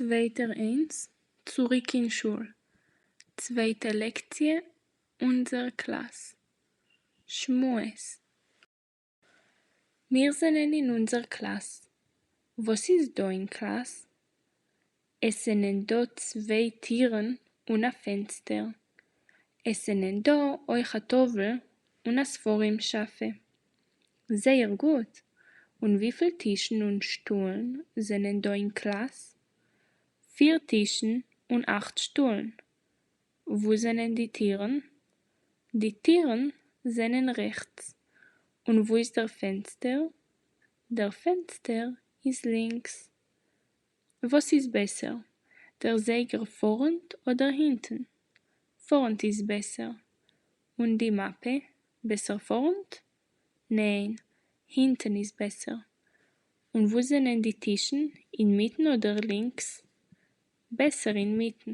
צווייטער איינס, צוריק אין שול. צווייטע לעקציע, אונדזער קלאַס. שמועס. מיר זענען אין אונדזער קלאַס. וואָס איז דאָ אין קלאַס? עס זענען דאָ צוויי טירן און אַ פֿענצטער. עס זענען דאָ אויך אַ טאָוול און אַ ספֿרים־שאַפֿע. זייער גוט! און וויפֿל טישן און שטולן זענען דאָ אין קלאַס? פֿיר טישן און אַכט שטולן. וואו זענען די טירן? די טירן זענען רעכטס. און וואו איז דער פֿענצטער? דער פֿענצטער איז לינקס. וואָס איז בעסער, דער זייגער פֿאָרנט אָדער הינטן? פֿאָרנט איז בעסער. און די מאַפּע, בעסער פֿאָרנט? ניין, הינטן איז בעסער. און וואו זענען די טישן, אין מיטן אָדער לינקס? בעסער אין מיטן.